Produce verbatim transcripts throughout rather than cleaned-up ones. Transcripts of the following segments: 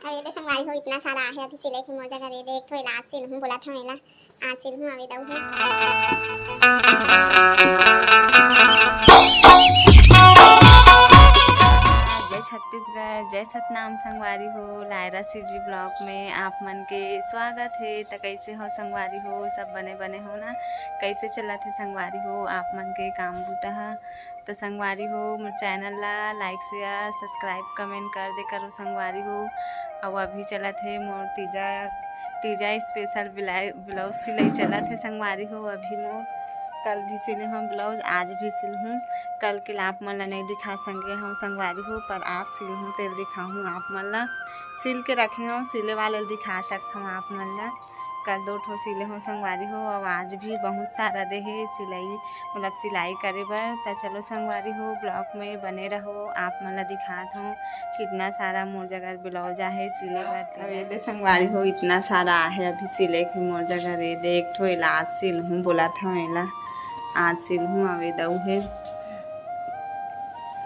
अउ ये दे संगवारी हो, इतना सारा आहे अभी सिले के मोर जगह। ये दे एक ठो एला आज सिलहूँ, बोलत हँव एला आज सिलहूँ, अउ ये दे उहे। जय छत्तीसगढ़, जय सतनाम संगवारी हो। लायरा सीजी ब्लॉग में आप मन के स्वागत हे। त कइसे हो संगवारी हो? सब बने बने हो ना? कइसे चलत हे संगवारी हो आप मन के काम बूता ह? त संगवारी हो, मोर चैनल ला like, share, subscribe, comment कर दे करो संगवारी हो। अउ अभी चलत हे मोर तीजा, तीजा special ब्ला-, ब्लाउज सिलाई चलत हे संगवारी हो। अभी मोर कल भी सिले हँव ब्लाउज, आज भी सिलहूँ। कल के ला आप मन ला नइ दिखा सके हँव संगवारी हो, पर आज सिलहूँ तेल दिखाहूँ आप मन ला। सिल के रखे हँव, सिले वाले ला दिखा सकत हँव आप मन ला। कल दो ठो सिले हँव संगवारी हो, अउ आज भी बहुत सारा दे हे सिलाई, मतलब सिलाई करे बर। त चलो संगवारी हो, ब्लॉग में बने रहो, आप मन ला दिखात हँव कितना सारा मोर जगह ब्लाउज आहे सिले बर। अउ ये दे संगवारी हो, इतना सारा आहे अभी सिले के मोर जगह। ये दे एक ठो एला आज सिलहूँ, बोलत हँव एला आज सिलहूँ। अउ ये दे उहे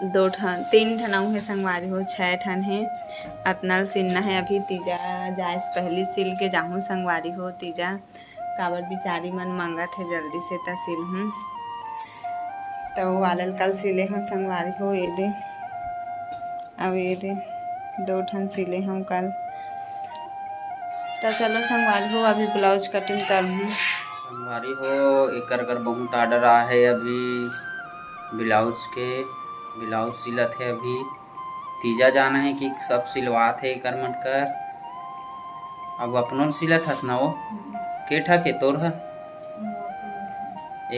दो ठन, तीन ठन अउ हे संगवारी हो, छः ठन हे। अतना ल सिलना हे अभी, तीजा जाए से पहली सिल के जाहूँ संगवारी हो। तीजा काबर बिचारी मन मंगत हे जल्दी से, त सिलहूँ। त वो वाले ल कल सिले हँव संगवारी हो, ये दे, अउ ये दे दो ठन सिले हँव कल। त चलो संगवारी हो, अभी ब्लाउज कटिंग करहूँ। संगवारी हो, एकर कर बहुत ऑर्डर आहे अभी ब्लाउज के, ब्लाउज सिलत हे अभी। तीजा जाना हे कि सब सिलवात हे एकर मन कर। अब अपनो सिलत हस ना वो? के ठक हे तोर ह?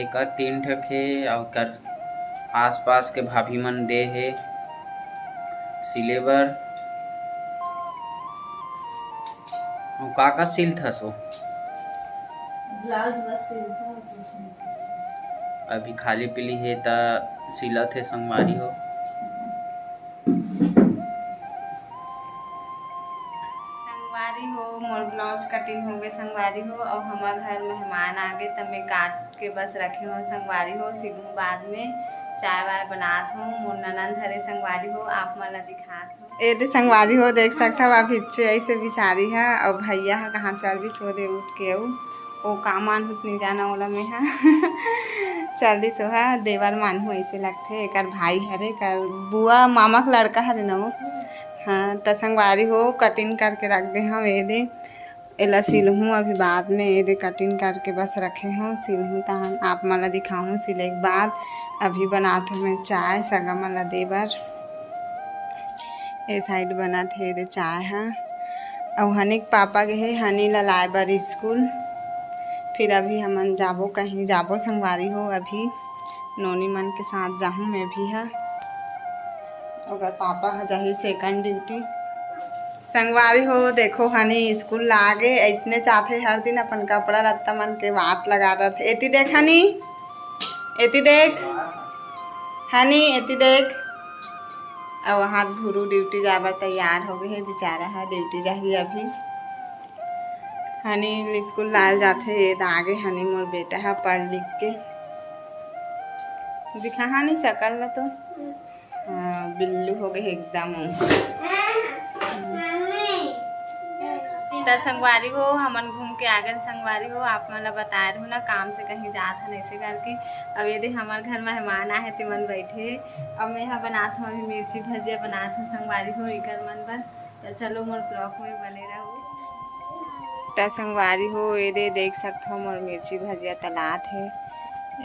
एकर तीन ठक हे, अउ एकर आसपास के भाभी मन दे हे सिले बर। अउ का का सिलथस वो? ब्लाउज बस सिलथों, कुछ नहीं सिलथों। अभी खाली पीली हे त सिलत हे संगवारी हो। संगवारी हो, मोर ब्लाउज कटिंग हो गए संगवारी हो, अउ हमर घर मेहमान आ गए, त मैं काट के बस रखे हो संगवारी हो, सिलहूँ बाद में। चाय वाय बनात हो, मोर ननंद हरे संगवारी हो, आप मन ला दिखात हो। ए दे संगवारी हो, देख सकत हव, अभी हिच्चे ऐसे बिचारी ह, अउ भैया ह कहाँ चल दिस, ओ दे उठ के अउ ओ का मानहूँ त नइ जाना ओला मैं ह। चल दिस ओहा, देवर मानहूँ ऐसे लगथे, एकर भाई हरे, एकर बुआ मामा के लड़का हरे न वो। हाँ, त संगवारी हो, कटिंग करके रख दे हव, ए दे। एला सिलहूँ अभी बाद में, ए दे कटिंग करके बस रखे हव, सिलहूँ तहन आप मन ला दिखाहूँ सिले के बाद। अभी बनात हव मैं चाय सगा मन ला दे बर। ए साइड बनत हे ए दे चाय ह। अउ हनी के पापा गे हे हनी ला लाए बर स्कूल। फिर अभी हमन जाबो, कहीं जाबो संगवारी हो, अभी नोनी मन के साथ जाहूँ मैं भी ह। ओकर पापा ह जाही सेकंड ड्यूटी। संगवारी हो, देखो हनी स्कूल ला आगे, अइसने चाहथे हर दिन अपन कपड़ा लत्ता मन के वाट लगा डरथे। एती देख हनी, एती देख हनी, एती देख। अउ हाथ भुरू ड्यूटी जाए बर तैयार हो गए हे, बेचारा ह ड्यूटी जाही अभी। हनी स्कूल लाए जाथे, ए दे आगे हनी मोर बेटा ह पढ़ लिख के। दिखा हनी सकल ला तो। हाँ, बिल्लू हो गए एकदम। त संगवारी हो, हमन घूम के आ गए संगवारी हो, आप मन ला बताए रहूँ ना, काम से कहीं जात हन ऐसे करके। अब ये दे हमर घर मेहमान आहे, ते मन बैठे। अब मैं हा बनात हूँ अभी मिर्ची भजिया बनात हूँ संगवारी हो, एकर मन बर। त चलो मोर ब्लॉग में बने रहो। त संगवारी हो, ए दे देख सकत हो मोर मिर्ची भजिया तलात हे।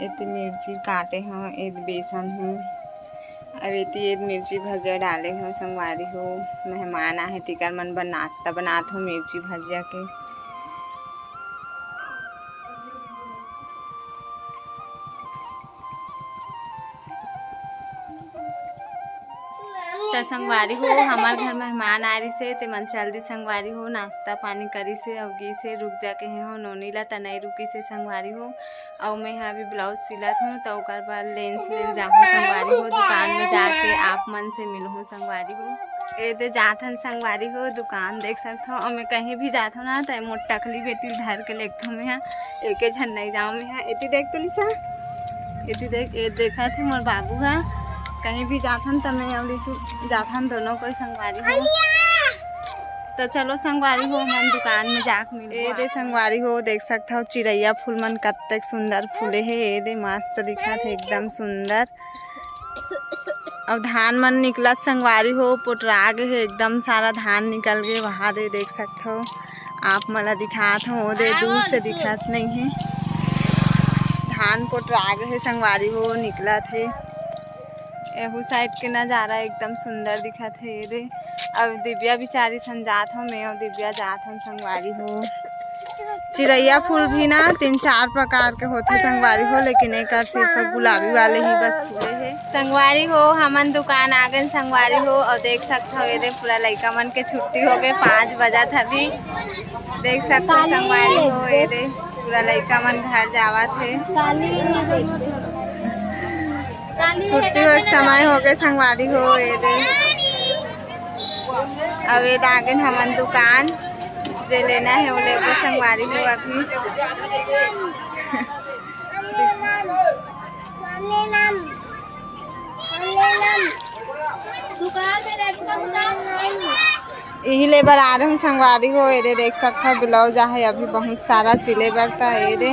एती मिर्ची काटे हव, एती बेसन हे। अब एती एती मिर्ची भजिया डाले हव संगवारी हो। मेहमान आहे तेकर मन बर नाश्ता बनात हव मिर्ची भजिया के। त संगवारी हो, हमर घर मेहमान आए रिहिसे, ते मन चल दिस संगवारी हो, नाश्ता पानी करिसे अउ गिसे, रुक जाके हे हो नोनी ला, त नइ रुकिसे संगवारी हो। अउ मैं ह अभी ब्लाउज सिलत हूँ, त ओकर बर लेंस लेन जाहूँ संगवारी हो, दुकान में जाके आप मन से मिलहूँ संगवारी हो। ए दे जात हन संगवारी हो, दुकान देख सकत हो, अउ मैं कहीं भी जात हूँ ना, त मोर टकली बेटी ल धर के लेगथों मैं ह, एके झन नइ जाऊँ मैं ह। एती देख तो लिसा, एती देख, ए देखत हे मोर बाबू ह, कहीं भी जाथन त मैं अउ लिसु जाथन दोनों कोई संगवारी हो। तो चलो संगवारी हो, हमन दुकान में जाके मिलबो। ए दे संगवारी हो, देख सकत हव चिरैया फूल मन कत्तेक सुंदर फूले हे। ए दे मस्त दिखत हे, एकदम सुंदर। अउ धान मन निकलत संगवारी हो, पोटरा गे हे, एकदम सारा धान निकल गे। वहाँ दे देख सकत हव, आप मन ला दिखात हव, ओ दे दूर से दिखत नइ हे। धान पोटरा गे हे संगवारी हो, निकलत हे। एहू साइड के नजारा एकदम सुंदर दिखत हे। ए दे, अब दिव्या बिचारी सन जात हव, मैं अउ दिव्या जात हन संगवारी हो। चिरैया फूल भी ना तीन चार प्रकार के होथे संगवारी हो, लेकिन एकर सिर्फ गुलाबी वाले ही बस फूले हे। संगवारी हो, हमन दुकान आ गए संगवारी हो, अउ देख सकत हव, ए दे पूरा लइका मन के छुट्टी हो गए, पाँच बजत अभी। देख सकत हव संगवारी हो, ए दे पूरा लइका मन घर जावत हे। छुट्टी होए के समय हो गए संगवारी हो। ए दे, अब ए दे आ गए हमन दुकान, जे लेना हे वो लेबो संगवारी हो। अभी दुकान में लड़का दुकान नहीं। इही ले बर आ रहे हूँ संगवारी हो। ए दे देख सकत हव ब्लाउज आहे अभी बहुत सारा सिले बर, त ए दे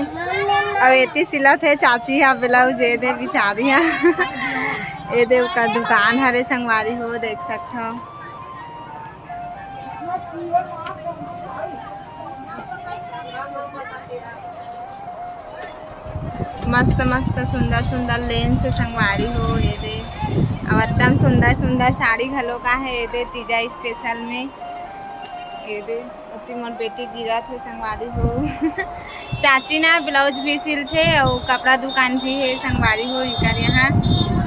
अब एती सिलत हे चाची हा ब्लाउज। ए दे बिचारी हा ए दे ओकर दुकान हरे संगवारी हो, देख सकत हव। मस्त मस्त सुंदर सुंदर लेंस हे संगवारी हो। ए दे, अब एकदम सुंदर सुंदर साड़ी घलो का हे ए दे तीजा स्पेशल में। ए दे ओती मोर बेटी गिरत हे संगवारी हो। चाची ना ब्लाउज भी सिलथे अउ कपड़ा दुकान भी हे संगवारी हो इनकर यहाँ,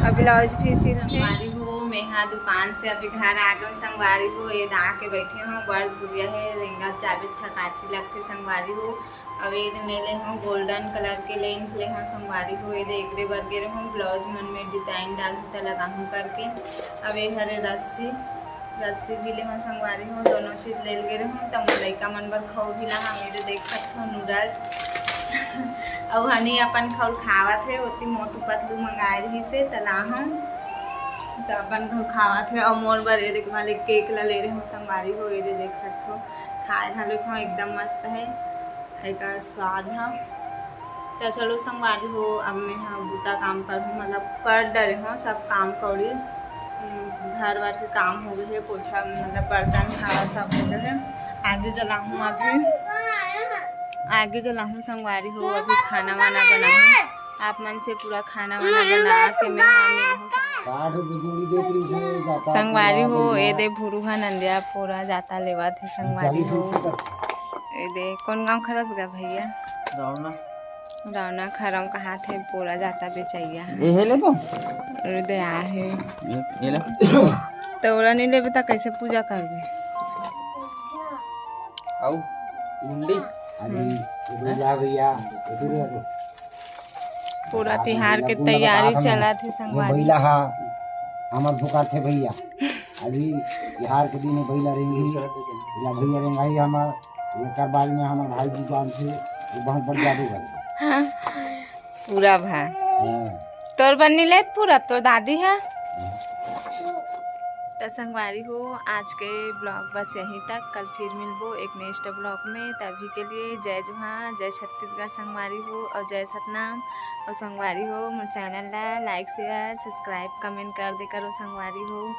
अउ ब्लाउज भी सिलथे संगवारी हो। मैं हा दुकान से अभी घर आ गए संगवारी हो। ए दे आके बैठे हो, बड़ धुरिया हे, रेंगत जाबे थकासी लगथे संगवारी हो। अब ए दे मैं ले हूँ गोल्डन कलर के लेंस ले हूँ संगवारी हो। ए दे एकरे बर गे रहूँ ब्लाउज मन में डिजाइन डालहूँ त लगाहूँ करके। अब ए हरे रस्सी, रस्सी भी ले हूँ संगवारी हो, दोनों चीज ले गे रहूँ। त मोर लइका मन बर खाऊ भी ला हूँ, ए दे देख सकत हो नूडल्स। अउ हनी अपन खाऊ खावत हे, ओती मोटू पतलू मंगाए रही से त ला हूँ, त अपन खाऊ खावत हे। अउ मोर बर ए दे वाले केक ला ले रहे हूँ संगवारी हो, ए दे देख सकत हो खाए घलो खाऊ एकदम मस्त हे। एकर स्वाद ह। त चलो संगवारी हो, अब मैं ह बूता काम करहूँ, मतलब कर डरे हूँ सब काम कौड़ी। उम, घर वर के काम हो गए हे, पोछा मतलब बर्तन झाड़ा सब हो गए हे। आगी जलाहूँ अभी, आगी जलाहूँ संगवारी हो, अभी खाना वाना बनाहूँ। आप मन से पूरा खाना वाना बना के मैं ह मिलहूँ संगवारी हो। ए दे भुरुहा नंदिया पूरा जाता लेवत हे संगवारी हो। ए दे, कोन गांव खरस गा भैया? रावना। रावना खरम कहाथे, पोरा जाता बेचैया। ए हे लेबो? ए दे आहे। ए, ए ले। त ओला नहीं लेबे त कैसे पूजा करबे? आऊ, गुंडी। अभी, हम्म। इधर जा भैया, इधर जा। पूरा तिहार के तैयारी चलत हे संगवारी। बइला हा हमर भुकाथे भैया। अभी तिहार के दिन बइला रेंगही, बइला भैया रेंगाही हमर। एकर बाद में हमर भाई जी जान थे, वो बहुत बड़ जादूगर हे। हाँ, पूरा भा। हाँ। तोर बन्नी लेत पूरा, तोर दादी है। त संगवारी हो, आज के ब्लॉग बस यहीं तक। कल फिर मिलबो एक नेक्स्ट ब्लॉग में। तभी के लिए जय जोहार, जय छत्तीसगढ़ संगवारी हो, और जय सतनाम। और संगवारी हो, मोर चैनल ला लाइक, शेयर, सब्सक्राइब, कमेंट कर दे करो संगवारी हो।